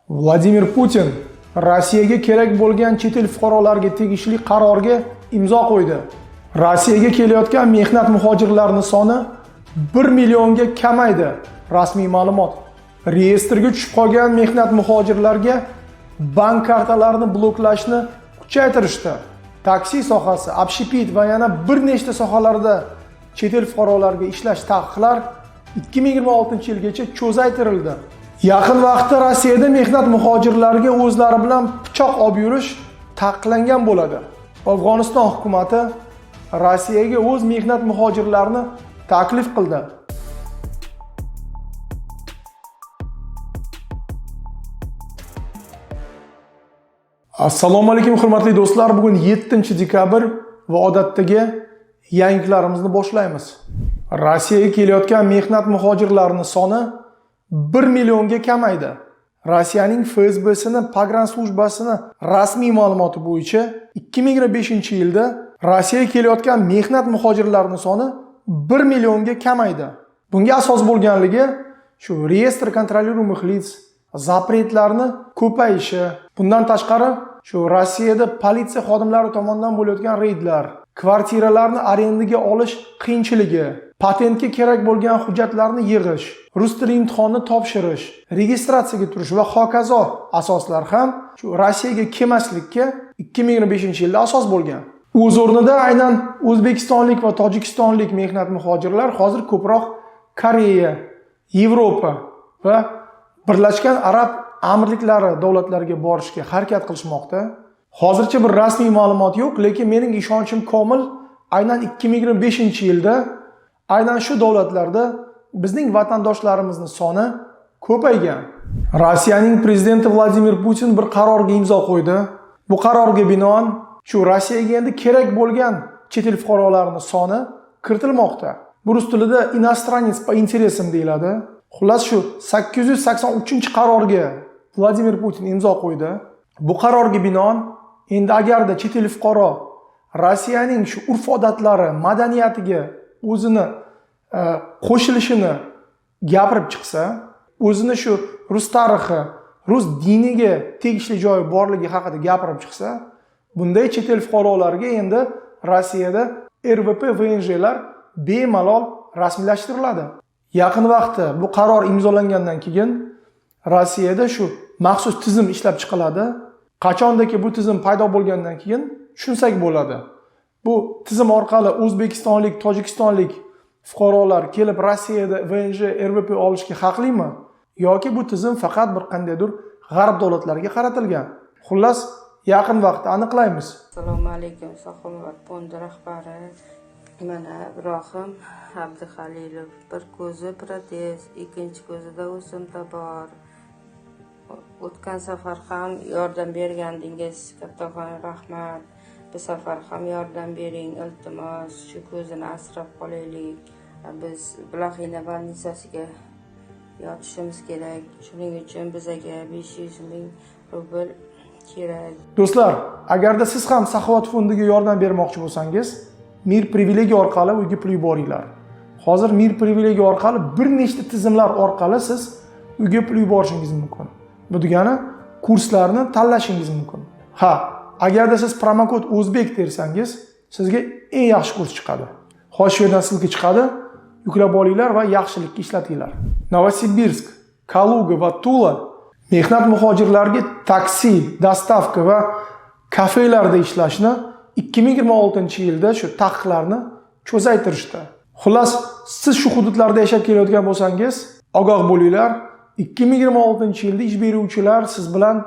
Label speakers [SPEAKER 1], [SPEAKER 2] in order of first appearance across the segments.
[SPEAKER 1] Vladimir Putin Rossiyaga kerak bo'lgan chet el fuqarolariga tegishli qarorga imzo qo'ydi. Rossiyaga kelayotgan mehnat muhojirlarining soni 1 millionga kamaydi. Rasmiy ma'lumot. Reyestrga tushib qolgan mehnat muhojirlarga bank kartalarini bloklashni kuchaytirishdi. Taksi sohasi, общепит va yana bir nechta sohalarda chet el fuqarolariga ishlash taqiqlar 2026-yilgacha cho'zaytirildi. Yaqin vaqtda Rossiyada mehnat muhojirlariga o'zlari bilan pichoq olib yurish taqiqlangan bo'ladi. Afg'oniston hukumati Rossiyaga o'z mehnat muhojirlarini taklif qildi. Assalomu alaykum hurmatli do'stlar. Bugun 7-dekabr va odatdagi yangiliklarimizni boshlaymiz. Rossiyaga kelayotgan mehnat muhojirlarining soni 1 millionga kamaydi. Rossiyaning FSBsini pogranslujbasini rasmiy ma'lumoti bo'yicha 2025-yilda Rossiyaga kelayotgan mehnat muhojirlarining soni 1 millionga kamaydi. Bunga asos bo'lganligi shu reyestr контролируемых лиц, zapretlarni ko'payishi, bundan tashqari shu Rossiyada politsiya xodimlari tomonidan bo'layotgan reydlar, kvartiralarni arendaga olish qiyinchiligi, patentga kerak bo'lgan hujjatlarni yig'ish, rus tili imtihonini topshirish, registratsiyaga turish va hokazo asoslar ham shu Rossiyaga kelmaslikka 2025-yilda asos bo'lgan. O'z o'rnida aynan o'zbekistonlik va tojikistonlik mehnat muhojirlar hozir ko'proq Koreya, Yevropa va Birlashgan Arab Amirliklari davlatlariga borishga harakat qilishmoqda. Hozircha bir rasmiy ma'lumot yo'q, lekin mening ishonchim komil, aynan 2025-yilda aynan shu davlatlarda bizning vatandoshlarimizning soni ko'paygan. Rossiyaning prezidenti Vladimir Putin bir qarorga imzo qo'ydi. Bu qarorga binoan shu Rossiyaga endi kerak bo'lgan chet el fuqarolarining soni kiritilmoqda. Bu rus tilida иностранец по интересам deyiladi. Xullas shu 883-qarorga Vladimir Putin imzo qo'ydi. Bu qarorga binoan endi agarda chet el fuqaro Rossiyaning shu urf-odatlari, madaniyatiga o'zini qo'shilishini gapirib chiqsa, o'zini shu rus tarixi, rus diniga tegishli joyi borligi haqida gapirib chiqsa, bunday chet el fuqarolariga endi Rossiyada RVP, VNJlar bemalol rasmiylashtiriladi. Yaqin vaqtda bu qaror imzolangandan keyin Rossiyada shu maxsus tizim ishlab chiqiladi. Qachondaki bu tizim paydo bo'lgandan keyin tushunsak bo'ladi. Bu tizim orqali o'zbekistonlik, tojikistonlik fuqarolar kelib Rossiyada VNJ, RVP olishga haqlimi yoki bu tizim faqat bir qandaydir g'arb davlatlariga qaratilgan? Xullas, yaqin vaqtda aniqlaymiz.
[SPEAKER 2] Assalomu alaykum, Saxovat fondi rahbari. Mana Ibrohim Abduhalilov, bir ko'zi protez, ikkinchi ko'zida o'simta bor. O'tgan safar ham yordam bergandingiz, kattakon rahmat. Bu safar ham yordam bering, iltimos, shu ko'zini asrab qolaylik. Biz Blaxina больницasiga yotishimiz kerak. Shuning uchun bizaga 500 ming rubl kerak.
[SPEAKER 1] Do'stlar, agarda siz ham Saxovat fondiga yordam bermoqchi bo'lsangiz, Mir privilegiya orqali uyga pul yuboringlar. Hozir Mir privilegiya orqali bir nechta tizimlar orqali siz uyga pul yuborishingiz mumkin. Bu degani kurslarni tanlashingiz mumkin. Ha, agarda siz promokod o'zbek tersangiz, sizga eng yaxshi kurs chiqadi. Hozir shu yerdan ссылка chiqadi, yuklab olinglar va yaxshilikka ishlatinglar. Novosibirsk, Kaluga va Tula mehnat muhojirlariga taksi, dostavka va kafelarda ishlashni 2026-yilda shu taqiqlarni cho'zaytirishdi. Xullas, siz shu hududlarda yashab kelayotgan bo'lsangiz, ogoh bo'linglar. 2026-yilda ish beruvchilar siz bilan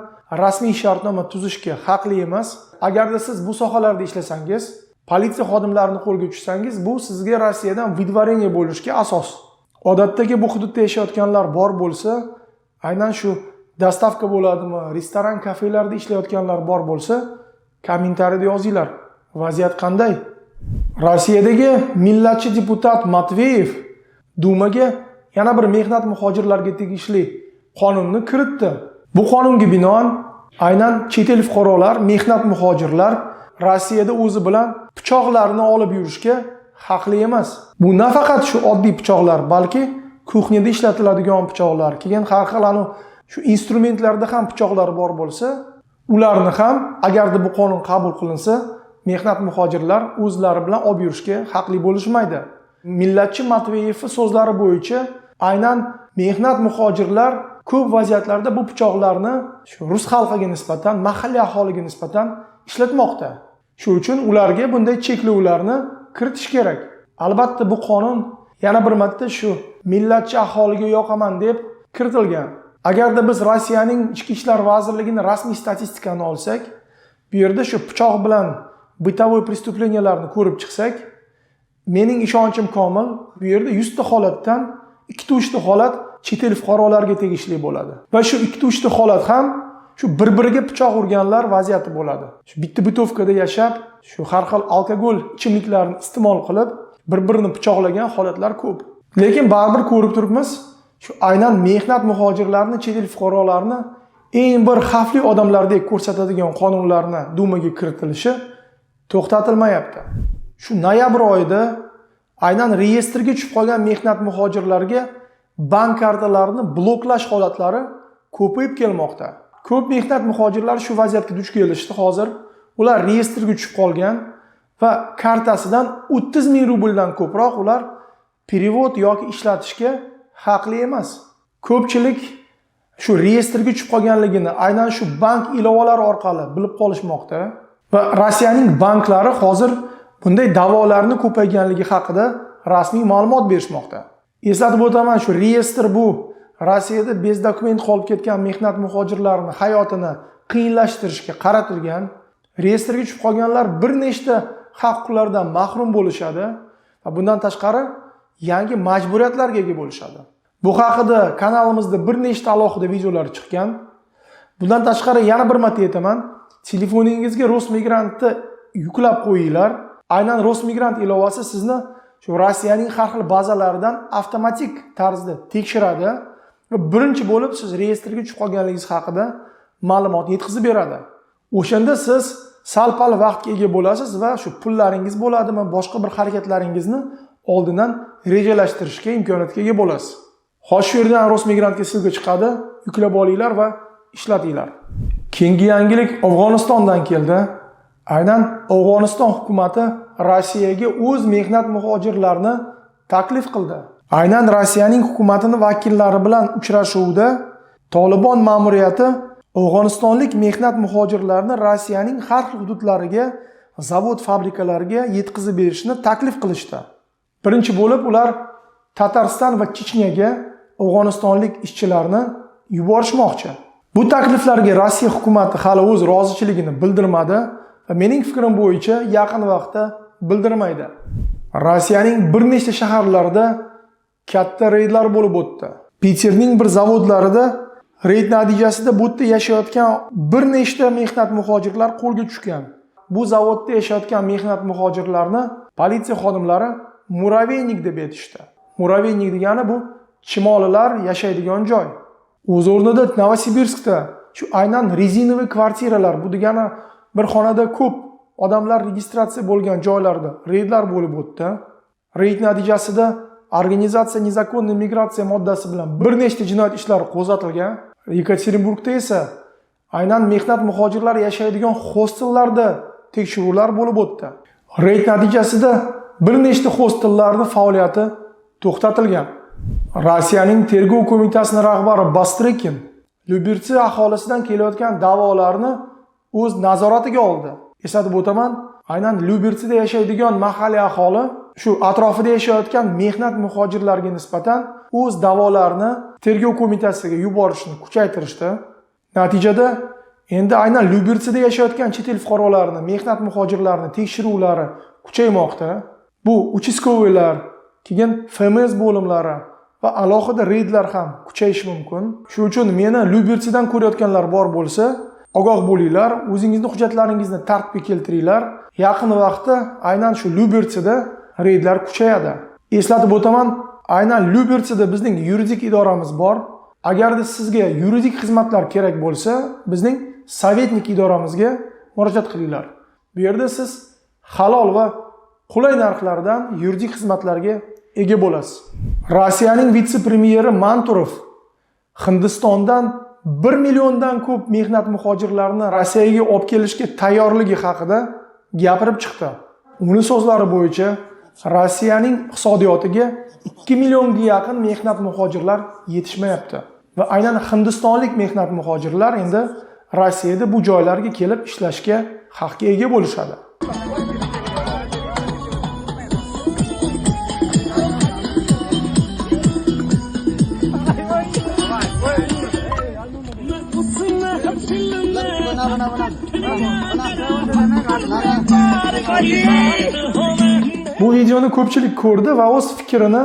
[SPEAKER 1] rasmiy shartnoma tuzishga haqli emas. Agarda siz bu sohalarda ishlasangiz, politsiya xodimlarini qo'lga tushsangiz, bu sizga Rossiyadan выдворение bo'lishga asos. Odatdagi bu hududda yashayotganlar bor bo'lsa, aynan shu dostavka bo'ladimi, restoran, kafelarda ishlayotganlar bor bo'lsa, kommentariyada yozinglar. Vaziyat qanday? Rossiyadagi millatchi deputat Matveyev Dumaga yana bir mehnat muhojirlarga tegishli qonunni kiritdi. Bu qonunga binoan aynan chet el fuqarolar, mehnat muhojirlar Rossiyada o'zi bilan pichoqlarni olib yurishga haqli emas. Bu nafaqat shu oddiy pichoqlar, balki kuxnyada ishlatiladigan pichoqlar, keyin har xil anu Shu instrumentlarda ham pichoqlar bor bo'lsa, ularni ham agarda bu qonun qabul qilinsa, mehnat muhojirlar o'zlari bilan olib yurishga haqli bo'lishmaydi. Millatchi Matveyev so'zlari bo'yicha aynan mehnat muhojirlar ko'p vaziyatlarda bu pichoqlarni shu rus xalqiga nisbatan, mahalliy aholiga nisbatan ishlatmoqda. Shu uchun ularga bunday cheklovlarni kiritish kerak. Albatta bu qonun yana bir marta shu millatchi aholiga yoqaman deb kiritilgan. Agarda biz Rossiyaning Ichki ishlar vazirligining rasmiy statistikani olsak, bu yerda shu pichoq bilan бытовой преступления larni ko'rib chiqsak, mening ishonchim komil, bu yerda 100 ta holatdan 2-3 ta holat chet el fuqarolariga tegishli bo'ladi. Va shu 2-3 ta holat ham shu bir-biriga pichoq urganlar vaziyati bo'ladi. Shu bitta бытовка da yashab, shu har xil alkogol ichimliklarni iste'mol qilib, bir-birini pichoqlagan holatlar ko'p. Lekin baribir ko'rib turibmiz, shu aynan mehnat muhojirlarini, chet el fuqarolarini eng bir xavfli odamlardek ko'rsatadigan qonunlarni Dumaga kiritilishi to'xtatilmayapti. Shu noyabr oyida aynan reyestrga tushib qolgan mehnat muhojirlarga bank kartalarini bloklash holatlari ko'payib kelmoqda. Ko'p mehnat muhojirlari shu vaziyatga duch kelishdi hozir. Ular reyestrga tushib qolgan va kartasidan 30 ming rubldan ko'proq ular перевод yoki ishlatishga haqli emas. Ko'pchilik shu reyestrga tushib qolganligini aynan shu bank ilovalari orqali bilib qolishmoqda va Rossiyaning banklari hozir bunday da'volarni ko'payganligi haqida rasmiy ma'lumot berishmoqda. Eslatib o'taman, shu reyestr bu Rossiyada без документ qolib ketgan mehnat muhojirlarini hayotini qiyinlashtirishga qaratilgan. Reyestrga tushib qolganlar bir nechta haq-huquqlardan mahrum bo'lishadi va bundan tashqari yangi majburiyatlarga ega bo'lishadi. Bu haqida kanalimizda bir nechta alohida videolar chiqqan. Bundan tashqari yana bir marta aytaman, telefoningizga Rosmigrantni yuklab qo'yinglar. Aynan Rosmigrant ilovasi sizni shu Rossiyaning har xil bazalaridan avtomatik tarzda tekshiradi va birinchi bo'lib siz reyestrga tushib qolganligingiz haqida ma'lumot yetkazib beradi. O'shanda siz sal-pal vaqtga ega bo'lasiz va shu pullaringiz bo'ladimi, boshqa bir harakatlaringizni oldindan rejalashtirishga imkoniyatga ega bo'lasiz. Hozir shu yerdan Rosmigrantga ссылка chiqadi, yuklab olinglar va ishlatinglar. Keyingi yangilik Afg'onistondan keldi. Aynan Afg'oniston hukumati Rossiyaga o'z mehnat muhojirlarini taklif qildi. Aynan Rossiyaning hukumatini vakillari bilan uchrashuvda Tolibon ma'muriyati Afg'onistonlik mehnat muhojirlarini Rossiyaning har xil hududlariga, zavod fabrikalariga yetkazib berishni taklif qilishdi. Birinchi bo'lib ular Tatariston va Chechnyaga afg'onistonlik ishchilarni yuborishmoqchi. Bu takliflarga Rossiya hukumati hali o'z rozichiligini bildirmadi va mening fikrim bo'yicha yaqin vaqtda bildirmaydi. Rossiyaning bir nechta shaharlarida katta reydlar bo'lib o'tdi. Piterning bir zavodlarida reyd natijasida bu yerda yashayotgan bir nechta mehnat muhojirlar qo'lga tushgan. Bu zavodda yashayotgan mehnat muhojirlarni politsiya xodimlari муравейник deb aytishdi. Муравейник degani bu chumolilar yashaydigan joy. O'z o'rnida Novosibirskda shu aynan резиновый kvartiralar, bu degani bir xonada ko'p odamlar registratsiya bo'lgan joylarda reydlar bo'lib o'tdi. Reyd natijasida организация незаконной миграции moddasi bilan bir nechta jinoyat ishlari qo'zg'atilgan. Yekaterinburgda esa aynan mehnat muhojirlari yashaydigan hostelllarda tekshiruvlar bo'lib o'tdi. Reyd natijasida bir nechta hostellarning faoliyati to'xtatilgan. Rossiyaning tergov qo'mitasining rahbari Bastrikin Lyubertsi aholisidan kelayotgan da'volarni o'z nazoratiga oldi. Eslatib o'taman, aynan Lyubertsida yashaydigan mahalliy aholi shu atrofida yashayotgan mehnat muhojirlariga nisbatan o'z da'volarini tergov qo'mitasiga yuborishni kuchaytirishdi. Natijada endi aynan Lyubertsida yashayotgan chet el fuqarolarini, mehnat muhojirlarini tekshiruvlari kuchaymoqda. Bu участковый lar, keyin FMS bo'limlari va alohida reydlar ham kuchayishi mumkin. Shuning uchun meni Lyubertsidan ko'rayotganlar bor bo'lsa, ogoh bo'linglar, o'zingizni hujjatlaringizni tartibga keltiringlar. Yaqin vaqtda aynan shu Lyubertsida reydlar kuchayadi. Eslatib o'taman, aynan Lyubertsida bizning yuridik idoramiz bor. Agarda sizga yuridik xizmatlar kerak bo'lsa, bizning советник idoramizga murojaat qilinglar. Bu yerda siz halol va qulay narxlardan yuridik xizmatlarga ega bo'lasiz. Rossiyaning vitse-premyeri Manturov Hindistondan 1 milliondan ko'p mehnat muhojirlarini Rossiyaga olib kelishga tayyorligi haqida gapirib chiqdi. Uni so'zlari bo'yicha Rossiyaning iqtisodiyotiga 2 millionga yaqin mehnat muhojirlar yetishmayapti va aynan hindistonlik mehnat muhojirlar endi Rossiyada bu joylarga kelib ishlashga haqqa ega bo'lishadi. Bu videoni ko'pchilik ko'rdi va o'z fikrini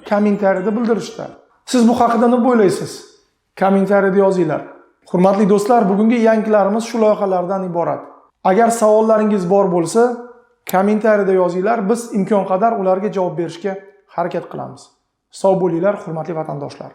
[SPEAKER 1] kommentariyada bildirishdi. Siz bu haqida nima o'ylaysiz? Kommentariyada yozinglar. Hurmatli do'stlar, bugungi yangiliklarimiz shu loyihalardan iborat. Agar savollaringiz bor bo'lsa, kommentariyada yozinglar, biz imkon qadar ularga javob berishga harakat qilamiz. Sog' bo'linglar, hurmatli vatandoshlar.